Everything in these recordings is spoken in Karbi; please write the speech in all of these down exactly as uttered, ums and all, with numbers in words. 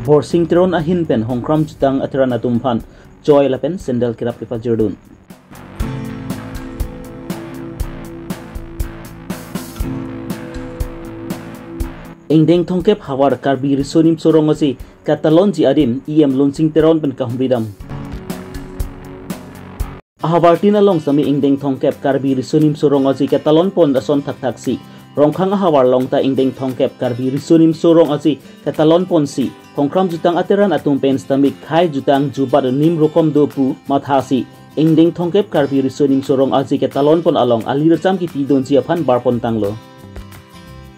Borsing Teron ahin pen Hongkram Jutang ateran atum aphan choi lapen sandal kerap kepajirdun. Ingdeng thomkep havar Karbi Riso Nimso Rong Aje katalonji adim E M Lunsing Teron pen kahumridam. Ahavartin along sitame ingdeng thomkep Karbi Riso Nimso Rong Aje katalonpon ason thakthaksi Rongkhang ahavar along ta ingdeng thomkep Karbi Riso Nimso Rong Aje katalonponsi Hongkram Jutang ateran atum pen sitame khei jutang jubat nim rokom do pu mathasi ingdeng thomkep Karbi Riso Nimso Rong Aje katalonpon along alirjam kipidunji aphan barpontanglo.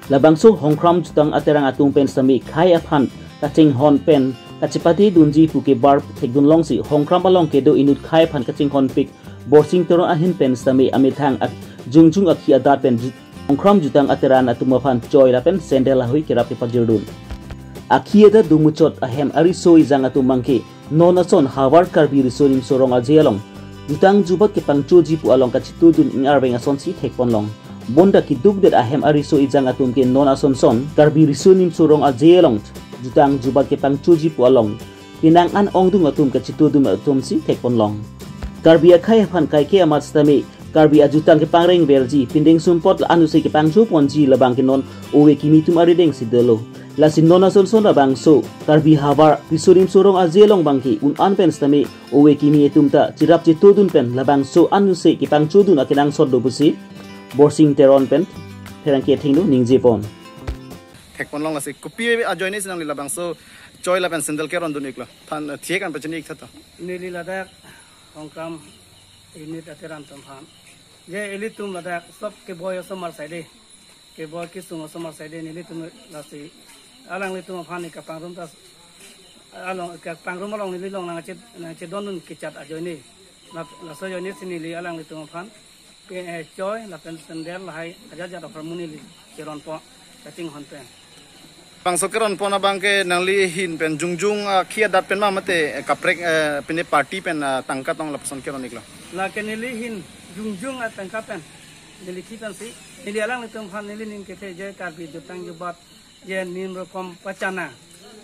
Labangso Hongkram Jutang aterang atum pen sitame khei aphan kachinghon pen kachepate dunji pu kebar thekdun longsi Hongkram along kedo inut khei aphan kachinghonpik Borsing Teron ahin pen sitame amethang ak-, jongjung akhi adat pen ju-, Hongkram Jutang ateran atum aphan choi lapen sandal ahui kerap kepajirdun. Akhi adat domuchot ahem ariso ejang atum abangke non ason havar Karbi Riso Nimso Rong Aje along jutang jubat kepangchoji pu along kachetudun ing-arveng asonsi thekponlong. Bonta keduk det ahem ariso ejang atum ke non ason son Karbi Riso Nimso Rong Aje along jutang jubat kepangchoji pu along penang an ongdung atum kachetudun atumsi thekponlong. Karbi akhei aphan kaike amat sitame Karbi ajutang kepangrengverji, pindeng sumpot la anuse kepangchoponji labangke non ove kimi atum arideng si dolo. Lasi non ason son labangso Karbi havar Riso Nimso Rong Aje along abangke un-an pen sitame ove kimi atum ta cherap chetudun pen labangso anuse kepangchodun akenangsot do pusi Borsing Teron pen pherangke athengno ningjepon. Thekponlong lasi kopi ajoine si nangli labangso choi lapen sandal kerondun iklo? Than, eh, thiek an pachini ik tha to. Neli ladak Hongkram unit ateran atum aphan, je ilitum ladak sob keboi osomar saide, keboi kesung osomar saide, nelitum lasi alanglitum aphan ni kapangrum ta along, kapangrum along neli long nangche, nangchedondun kechat ajoine. La-, laso ajoine si neli alanglitum aphan ke, eh, choi lapen sandal lahai ajat ajat apharmu neli keronpo kachinghon pen. Bangso keronpon abangke nangli ahin pen jongjung, ah, akhi adat pen ma mate, eh, kaprek, eh, pine party pen, ah, tangka tong lapuson keron iklo? Lake neli ahin jongjung atangka pen, neli akhi pensi, neli alanglitum aphan neli ning kethe je Karbi jutang jubat je nim rokom pachana.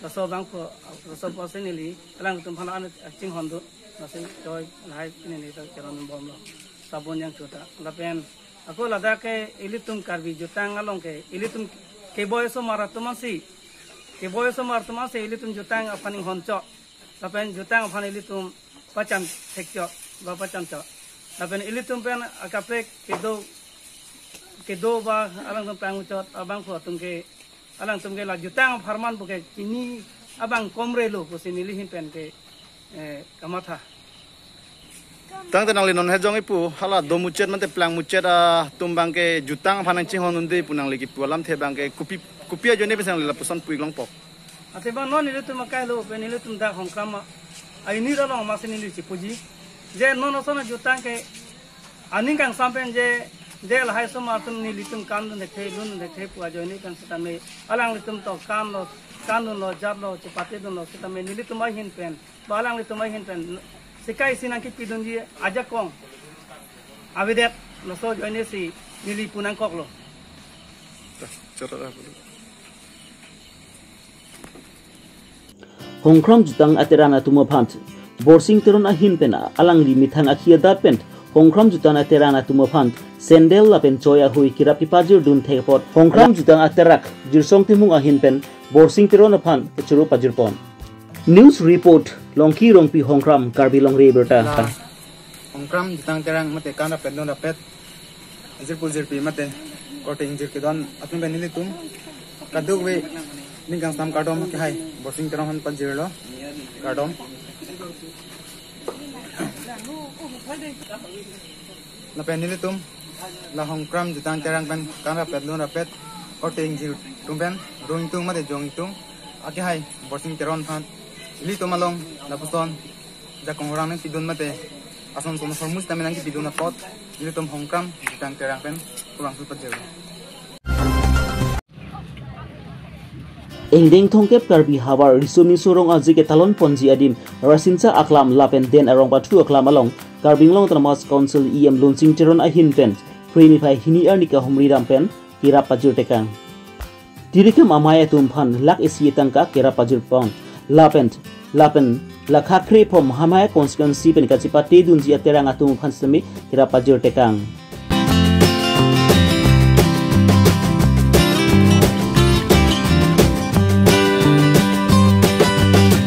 Laso abangphu, laso apotsi neli alanglitum aphan an chinghondun, lasi choi lahai neli ta keronbomlo. Sabun yang chuta. Lapen ako ladak ke ilitum Karbi jutang along ke ilitum keboi osomar atum ansi, keboi osomar atum ansi ilitum jutang aphan inghoncho. Lapen jutang aphan ilitum pachan thekcho, ba pachancho. Lapen ilitum pen akaprek kedo, kedo ba alangtum pangchot abangphu atum ke, alangtum ke la jutang apharman puke chini abang komre lo pusi neli ahin pen ke, eh, kamatha. Tangte nangli non hejong ipu hala domuchot mate plangmuchot atum abangke jutang aphan nangchinghondunde pu nangli kipu alamthe abangke kopi, kopi ajoine pensi nangli lapuson pu ik longpo? Athe bang non nelitum akai lo pen nelitum dak Hongkram a-unit along amatsi neli chipuji. Je non ason ajutang ke aning kangsam pen je, je lahai osomar atum nelitum kandun thekthe, lun thekthe pu ajoine pen sitame alanglitum to kanlo, kandunlo, jatlo, chepatedunlo sitame nelitum ahin pen, ba alanglitum ahin pen sekai si nangkipidunji ajakong avedet, laso ajoine si neli pu nangkoklo. Hongkram jutang ateran atum aphan Borsing Teron ahin pen alangli methang akhi adat pen Hongkram jutang ateran atum aphan sandal lapen choi ahui kerap kepajirdun thek apot Hongkram jutang aterak Jirsong Timung ahin pen Borsing Teron aphan kechoro pajirpon. News report, Longki Rongpi Hongkram, Karbi Longri Abirta. La Hongkram jutang terang mate kan rapet non rapet, jirpo jirpi mate korte ingjir kedon atum pen nelitum kadokave ning kangsam kardom kehai Borsing Teron aphan pajirlo, kardom. Lapen nelitum la Hongkram jutang terang pen kan rapet non rapet korte ingjir atum pen, rong ingtung mate jong ingtung akehai Borsing Teron aphan ilitum along lapuson jakong orang nangpidun mate ason son hormu sitame nangkipidun apot ilitum Hongkram jutang terang pen kurvangthu pajirlo. Ingdeng thomkep Karbi havar Riso Nimso Rong Aje ketalonponji adim Rasinsa Aklam lapen Den Arong Pathu Aklam along Karbi Anglong Autonomous Council E M Lunsing Teron ahin pen Phre niphai hini arni kahumridam pen kerap pajirtekang. Tirikam amei atum aphan lakh isi atangka kerap pajirpon. Lapen, lapen, la khakre phom Mahamaya constituency pen kachipate dunji aterang atum aphan sitame kerap pajir tekang.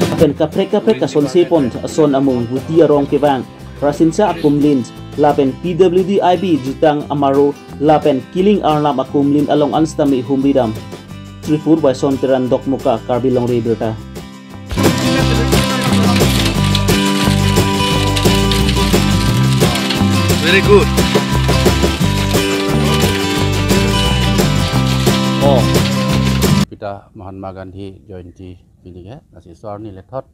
Lapen kaprek kaprek kasonse pon ason amung Guti arong kevang Rasinja akumlin, lapen P W D I B jutang amaro, lapen Killing Arnam akumlin along an sitame humri dam. Tripur Baison Teron Dokmoka, Karbi Longri Abirta. Very good. Oh. Pita Mahatma Gandhi Jayanti pini ke, lasi so arni lethot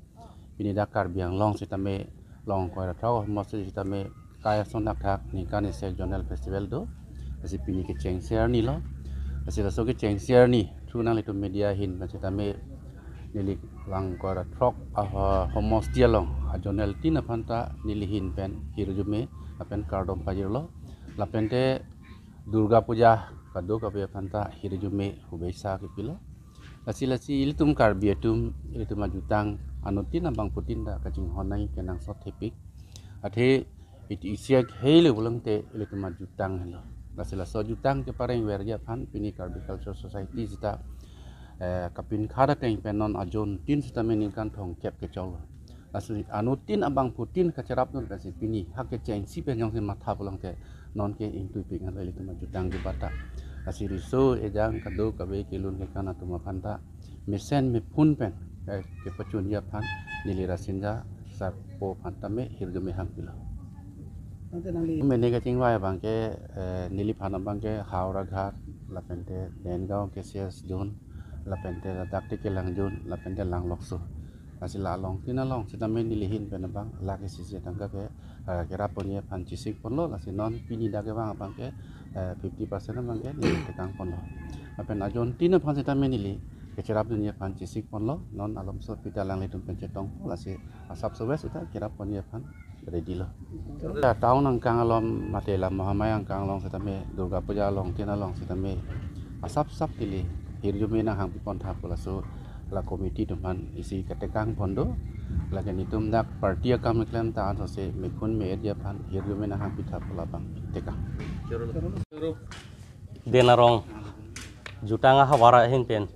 pini dak Karbi Anglong sitame long koi ra throk, mostly sitame kai ason thakthak ningkan isi zonal festival do. Lasi pini kechengsi arni lo. Lasi laso kechengsi arni through nanglitum media ahin pen sitame neli lang koi ra throk a ho-, homosti along a zonal tin aphan ta neli ahin pen hirjume lapen kardom pajirlo. Lapente Durga Puja kadokave aphan ta hirjume hubei sa kepilo. Lasi lasi ilitum Karbi atum, ilitum ajutang anuttin abangphutin ta kachinghon nangji kenangsot thepik. Athe iti isi akhei le pulote ilitum ajutang helo. Lasi laso jutang kepareng verji aphan pini Karbi Cultural Society sita, eh, kapinkhat ateng pen non a zone tin sitame ningkan thomkep kechoklo. Lasi anuttin abangphutin kacherapdun pensi pini ha kechengsi pen jongsi matha pulote non ke ingtuipik ngan ilitum ajutang ke bata. Lasi riso ejang kadokave kelun kekan atum aphan ta mesen mephun pen, eh, kepachunji aphan neli Rasinja sarpo aphan tame hirjume hangpilo. Ante nangli mene kachingvai abangke, eh, neliphan abangke Howraghat, lapente Dengaon K C S zone, lapente ladak te kelang zone, lapente Langlokso. Lasi la along tin along sitame neli ahin pen abang lakh isi isi tangka ke, eh, kerap ponji aphan chisik ponlo, lasi non pini dak kevang abangke, eh, fifty percent abangke neli tekang ponlo. Lapen a zone tin aphan sitame neli kecherapdunji aphan chisik ponlo, non alomso pita alanglitum pen chetongpo, lasi asap sowes sita kerap ponji aphan ready lo. Ya, town angkang along mate la Mahamaya angkang along sitame Durga Puja along tin along sitame asap sap neli hirjume nanghangpi pon tha pu laso la committee atum aphan isi katekang pon do. Lake netum dak party akam keklem ta ansose mephun me-etji aphan hirjume nanghangpi tha pu labang tekang. Den Arong jutang ahavar ahin pen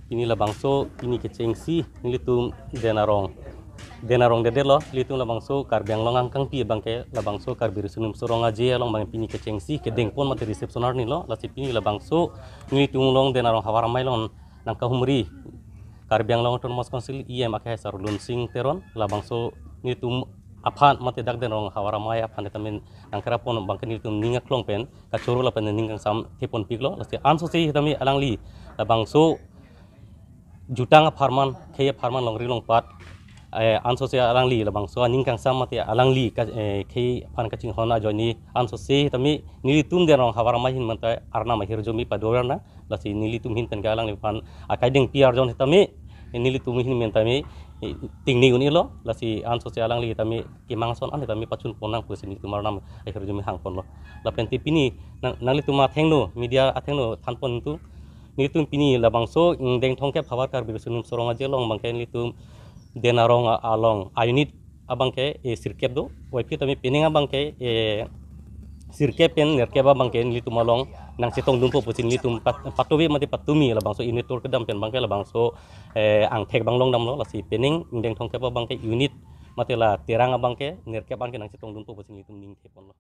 pini labangso pini kechengsi nelitum Den Arong, Den Arong dedetlo, nelitum labangso Karbi Anglong angkangpi abangke labangso Karbi Riso Nimso Rong Aje along abang pini kechengsi kedengpon mate reception arni lo. Lasi pini labangso nelitum along Den Arong havar amei along nangkahumri Karbi Anglong Autonomous Council E M akehai Sar Lunsing Teron, labangso nelitum aphan mate dak Den Arong havar amei aphan sitame nangkerap pon abangke nelitum ning aklong pen kachoro lapen ning kangsam theponpiklo. Lasi ansose sitame alangli labangso jutang apharman, khei apharman longri longpat, eh, ansose alangli labangso aning kangsam mate alangli ka, eh, khei aphan kachinghon ajoine ansose sitame nelitum Den Arong havar amei ahin pen ta Arnam ahirjume padover nang. Lasi nelitum ahin pen ke alangliphan akai dengpi arjon sitame nelitum ahin pen tame, eh, tingni un-elo. Lasi ansose alangli tame kemang ason an tame pachun pon nang pusi nelitum Arnam ahirjume hang ponlo. Lapente pini nang, nanglitum athengno, media athengno than pon tu, nelitum pini labangso ingdeng thomkep havar Karbi Riso Nimso Rong Aje along abangke nelitum Den Arong a-, along a unit abangke, eh, sirkep do, Y P tame penang abangke, eh, sirkep pen nerkep abangke nelitum along nangchetongdunpo pusi nelitum pat-, patuve mate patumi labangso unit tour kedam pen abangke labangso, eh, angthek abang longdamlo. Lasi penang ingdeng thomkep abangke unit mate la terang abangke nerkep abangke nangchetongdunpo pusi nelitum ning theponlo.